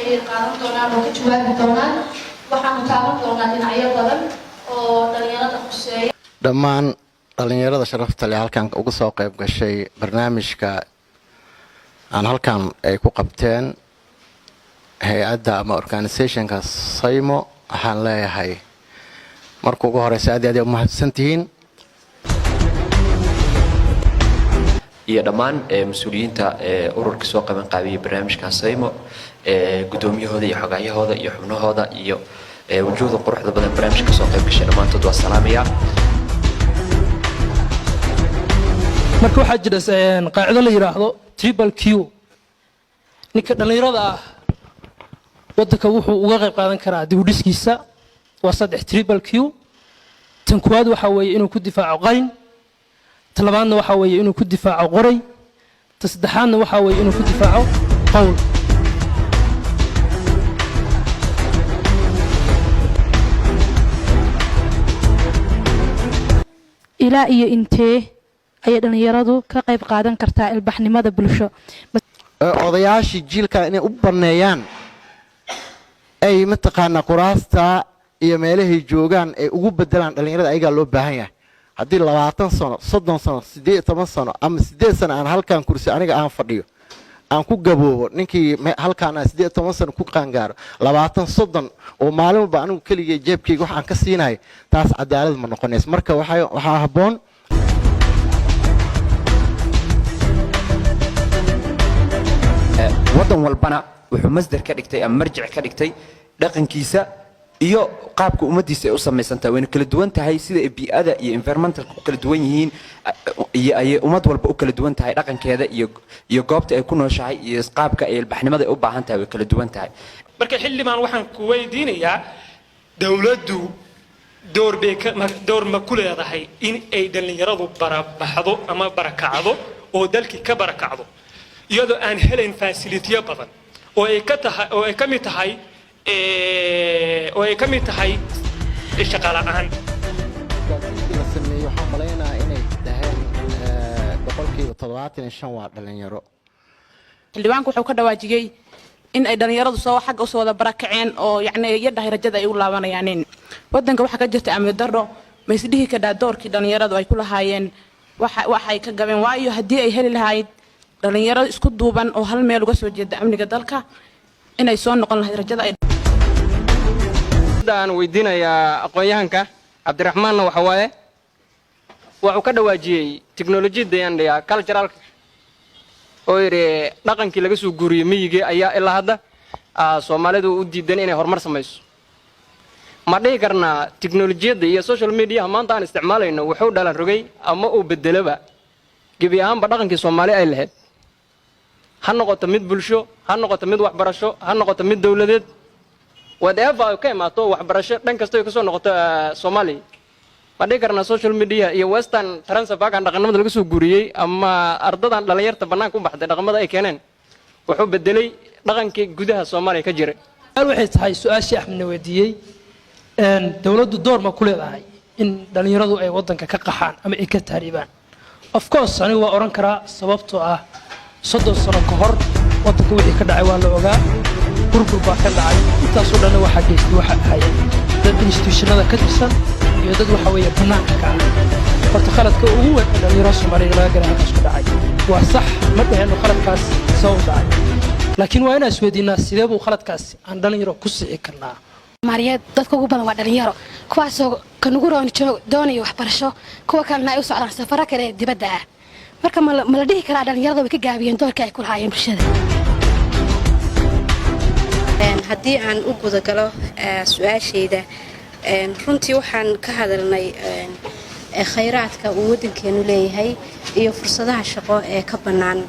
Ayay qaadan doonaan oo ka jawaabi doonaan. Waxaanu taaban doonaa dhinacyo badan oo dhalinyarada khuseeya. Dhammaan dhallinyarada sharafta leh halkan uga soo qayb gashay barnaamijka aan halkan ay ku qabteen hay-adda ama organisationka Saymo, waxaan leeyahay marka ugu horeysa aad iyo aad ay umahadsan tihiin. Iyo dhammaan mas-uuliyiinta ururka soo qaban qaabiyey barnaamijkan Saymo, guddoomiyahooda iyo xogaayahooda iyo xubnahooda iyo wujuhda quruxda badan barnaamijka kasoo qayb gashay, dhammaantood waa salaamaya. Marka waxaa jira qaacido la yidhaahdo triple Q. Ninka dhallinyarada ah waddanka wuxuu uga qayb qaadan karaa dib u dhiskiisa waa saddex, triple Q. Tan koowaad waxaa weeye inuu ku difaaco qalin, ta labaadna waxaa weeye inuu ku difaaco qoray, ta saddexaadna waxaa weeye inuu ku difaaco qowl. Ilaa iyo intee ayay dhallinyaradu ka qayb qaadan kartaa ilbaxnimada bulsho? Odayaashii jiilka inay u banneeyaan ay mataqaanaa kuraasta iyo meelahay joogaan ay ugu bedelaan dhallinyarada, ayagaa loo baahan yahay. Haddii 20 sano, 30 sano, 18 sano ama 8 sano aan halkan kursi aniga aan fadhiyo aan ku gaboobo, ninkii halkaan aan 18 sano ku qaangaaro, 20, 30 oo maalin walba anigu keligay jeebkayga wax aan ka siinayo, taas cadaalad ma noqonayso. Marka waxaa habboon. Waddan walbana wuxuu masdar ka dhigtay ama marjic ka dhigtay dhaqankiisa iyo qaabka ummaddiisa ay u samaysan tahay. Wayna kala duwan tahay sida ay bii'ada iyo environmentalka u kala duwan yihiin iyo ayay ummad walba u kala duwan tahay dhaqankeeda iyo goobta ay ku nooshahay iyo qaabka ay ilbaxnimada ay u baahan tahay way kala duwan tahay. Marka xildhibaan, waxaan ku weydiinayaa, dowladdu door bay ka door ma ku leedahay in ay dhallinyaradu barabaxdo ama barakacdo oo dalkii ka barakacdo, iyadoo aan helayn facility-yo badan oo ay ka tahay oo ay ka mid tahay oo ay ka mid tahay shaqo la'aan? La sameeyey waxaan malaynayaa inay dhaheen 75% waa dhalinyaro. Xildhibaanku wuxuu ka dhawaajiyey in ay dhallinyaradu soo xagga usoo wada barakaceen oo yacni yadhahay rajada ay u laabanayaanin. Waddanka waxaa ka jirta amni darro. Ma isdhihi kadhaa doorkii dhallinyaradu ay ku lahaayeen waxa waxay ka gabeen? Waayo, haddii ay heli lahayd dhallinyaro isku duuban oo hal meel uga soo jeeda amniga dalka, inay soo noqon lahayd rajada ay Aan weydiinayaa aqoon-yahanka Cabdiraxmaanna waxa waaye, wuxuu ka dhawaajiyey teknolojiyadda yandhiya culturalka oo yidhi dhaqankii laga soo guuriyey miyigii ayaa ilaa hadda Soomaalidu u diidan inay horumar samayso. Ma dhihi karnaa teknolojiyadda iyo social mediaha maanta aan isticmaalayno wuxuu dhalan rogay ama uu bedelaba gebi ahaanba dhaqankii Soomaali ay lahayd, ha noqoto mid bulsho, ha noqoto mid waxbarasho, ha noqoto mid dowladeed, whatever ay ka imaato waxbarasho, dhan kasta ay kasoo noqoto Soomaaliya? Ma dhihi karnaa social media iyo western transferkan dhaqanimada laga soo guuriyey ama ardadan dhallinyarta bannaanka u baxday dhaqamada ay keeneen wuxuu bedelay dhaqankii gudaha Soomaaliya ka jiray? Su'aal waxay tahay, su-aashii Axmedna weydiiyey, dowladdu door ma ku leedahay in dhallinyaradu ay waddanka ka qaxaan ama ay ka tahriibaan? Of course, anigu waa odhan karaa, sababtoo ah 30 sano ka hor waddanka wixii ka dhacay waa la ogaa, burbur baa ka dhacay. Intaasoo dhanna waxaa geystay waxa ahayeen dad institutionada ka tirsan iyo dad waxa weeye bannaanka ka ah. Horta khaladka ugu weyn ee dhallinyarada Soomaaliyeed laga galay halkaas ku dhacay waa sax. Ma dhaheenno khaladkaas sabab dhacay, laakiin waa inaan isweydiinaa sidee buu khaladkaasi aan dhalinyaro ku sixi karnaa. Soomaaliyeed dadka ugu badan waa dhalinyaro, kuwaasoo kanugu roon doonaya waxbarasho, kuwa kalena ay u socdaan safaro kale ee dibadda ah. Marka ma la dhihi karaa dhalinyarada way ka gaabiyeen doorkii ay ku lahaayeen bulshada? Haddii aan u gudagalo su-aashayda, runtii waxaan ka hadalnay khayraadka uu waddankeenu leeyahay iyo fursadaha shaqo ee ka bannaan,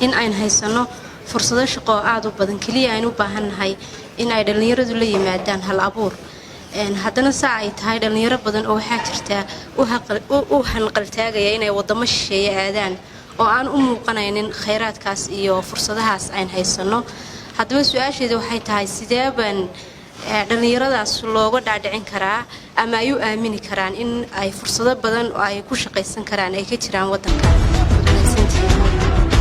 in ayn haysano fursado shaqo oo aada u badan, keliya aynu u baahannahay in ay dhallinyaradu la yimaadaan hal abuur. Haddana saa ay tahay, dhallinyaro badan oo waxaa jirtaa u hanqaltaagaya inay waddamo shisheeye aadaan oo aan u muuqanaynin khayraadkaas iyo fursadahaas ayn haysano. Haddaba su-aasheeda waxay tahay, sidee baan dhallinyaradaas looga dhaadhicin karaa ama ay u aamini karaan in ay fursado badan oo ay ku shaqaysan karaan ay ka jiraan waddanka? Waad mahadsantihiin.